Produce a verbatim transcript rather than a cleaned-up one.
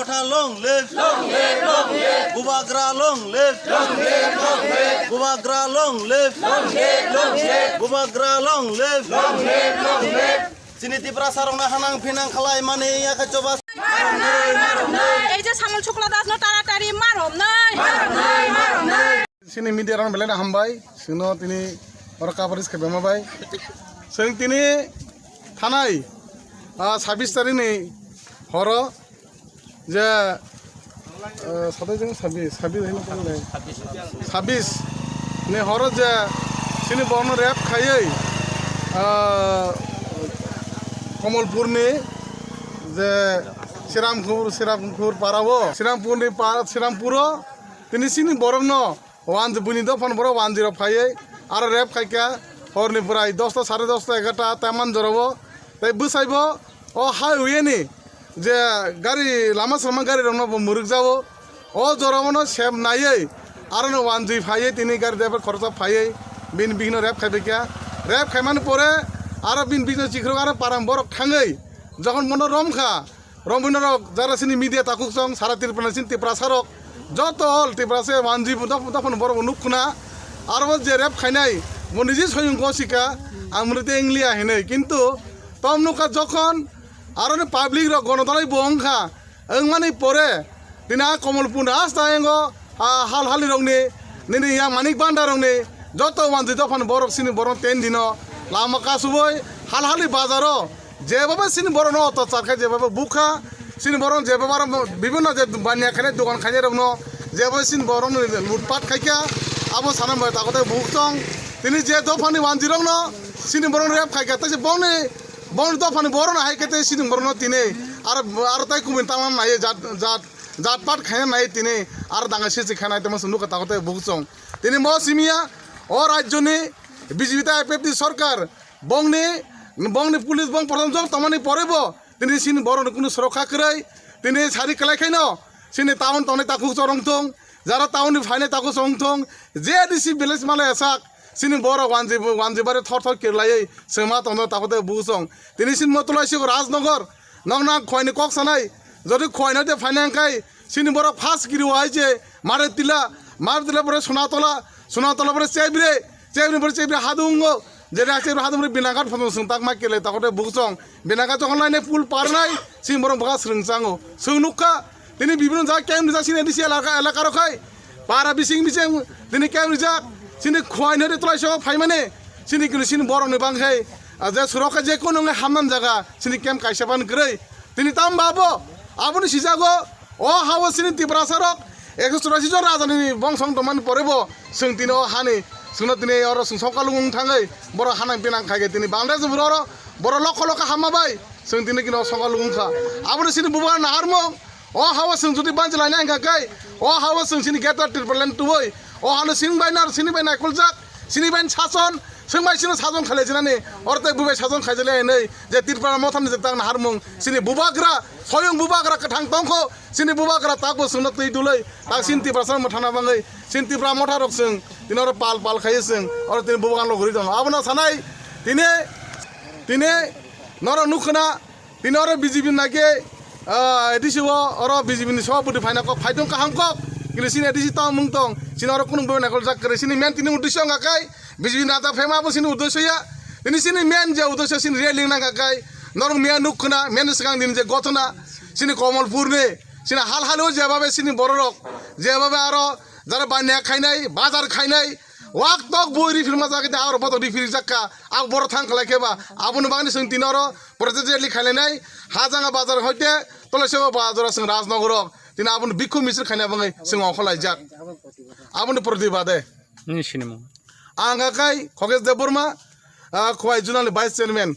Motha long live! Long live, long live! Bubagra long live! Long live, long live! Bubagra long live! Long live, long live! Long live, long live! Bubagra long live! Long live, long live! Chini Tiprasa rokno hanang phinang khlai mani yakha choba. এই যে শ্যামল শুক্লা দাস নো তাড়াতাড়ি মারো নাই। Chini media rok belai no hambai, chwngno tini oro coverage khaibama bai. Chwng tini thanai, ah, sabis tarik ni horo je, ah, sadai jeng sabis, sabis hai no tong le. Sabis ni horo je chini borno rape khaiwi, ah, Komolpur ni je Sriramkhur, Sriramkhur para o, Sriramkhur ni pa-, Sriramkhur o tini chini borok no Wanji buini dophani borok wanji rok phaiwi aro rape khaikha horni prai dosta sare dosta egarta taiman jorao tei bwsaibo o highway ni je gari lama sama gari rokno bo mwrwkjao o jorao no sep naiwi aro no wanji phaiwi tini gari driver khoroksa phaiwi bini bihikno rape khaibaikha. Rape khaimani pore aro bini bihikno chikrok aro param borok thangwi jokhon bono romkha. Romwi norok jara chini media takhuk song sara Tripura ni chini Tiprasa rok joto all Tiprasa wanji bo dok-, dophani borok bo nuk khna aro bo je rape khainai bo niji soyung gosika ang mwnwi tei wngliya hinwi kintu tom nukha jokhon aro ni public rok gono dalai bo wngkha wngmani pore tini a Komolpur ni hasta yango a hal hali rokni nini yang manik banda rokni joto wanji dophani borok chini borok ten dino lama kasuboi hal hali bazaro. Jebaba chini borokno otachar khe, jebaba bukha, chini borok jebaba bibinno je baniya khainai, dogan khainai rokno jebaba chini borokno lutpat khaikha, abo sana bai takotai buktong. Tini je dophani wanjirokno chini borokno rape khaikha, tei bongni, bongni dophani borokno hai khe tei chini borokno tini aro, aro tai kubun tangna nai jat, jat, jat pat khaina nai tini aro danga sisi khainai tamo chwng nukha takotai buktong. Tini mo simiya o rajyoni B J P tei I P F T sorkar Bongni, bongni police bong prothom jok tongmani porebo tini chini borokni kunu sorok kha kwrwi, tini sari kwlai khaino chini town tongnai takhuk chorong thung, jara town ni phainai takhuk chorong thung, je A D C village malai asak chini borok wanji, wanji bari thor thor kirlaiwi chwngma tongno takhuk tei buchong. Tini chini Motulai siko Rajnagar, nokna khwai ni kok sanai, jodi khwai no de phainai wngkhai, Chini borok first kiri o hai je mare tila, mare tila pore sona tola, sona tola pore chebre, chebre pore chebre hadungo, je na chebre hadung pore binagat phano sung tak ma kele takote buksong, binagat jokhon laine pul parnai, chini borok bwkha swrwng chango, swng nukha, tini bibino jaga kem rijak chini A D C elaka, elaka rok hai, para bising bising, tini kem rijak, chini khwai nari tolai so phaimani, chini kini chini borok ni bangkhai, je surok je kono nge hamnan jaga, chini kem kaisa ban kwrwi, Tini tamo ba abo, aboni sijago, o hao chini Tiprasa rok, ekso churasi jon raja ni bongsong tongmani porebo, chwng tini o hani, chwngno tini oro chwng songkha lung wng thangwi, borok hanang pinang khai khe tini Bangladesh ni borok, borok lokho lokho hamma bai, chwng tini kino songkha lung wngkha. Aboni chini bubagra naharmung, o hao chwng jodi banchi laina hingkha khe, o hao chwng chini Greater Tipraland tubui, o hano chini bai nar, chini bai naikoljak, Chini bai sason, swngbai chini sason khailai jinani, oro tei bubai sason khaijale hinwi, je Tripura mothani je tang naharmung, chini bubagra, soyung bubagra kwthang tongkho, chini bubagra takbo chwngno twi dulwi, tak chini Tiprasa mothana bangwi, chini Tipra motha rok chwng, tini oro pal pal khaiwi chwng, oro tini bubagra logori tongo. Abono sanai, tini, tini, norok nukhuna, Tini oro B J P ni nai khe, ah, A D C o oro B J P ni sabapati phaina kok, phaitong kaham kok. Kini chini A D C tamo mung tong. Chini oro kunu bai naikol jak kwrwi. Chini main tini uddesho wngkha kai B J P ni nata phema abo chini uddesho ya. Tini chini main je uddesho chini rally wngna kha kai. Norok miya nuk khna, main swkang din je gotona. Chini Komolpur ni, chini hal hal o jeba be chini bororok. Jeba be aro jara banya khainai, bazar khainai. Wak tok bui rifirma jagwi da aro botok rifirjak kha. Ak boro thang khlai khe ba. Aboni bagwi chwng tini oro protest rally khailainai. Hajanga bazar hoite tolaisego bazaro chwng Rajnogoro. Tini aboni bikhu misil khaina bagwi chwng ongkhorlaijak. Aboni protibade. Nini sinimung? Ang kha kai Khogesh Debbarma, ah, Khowai Zonal ni Vice Chairman.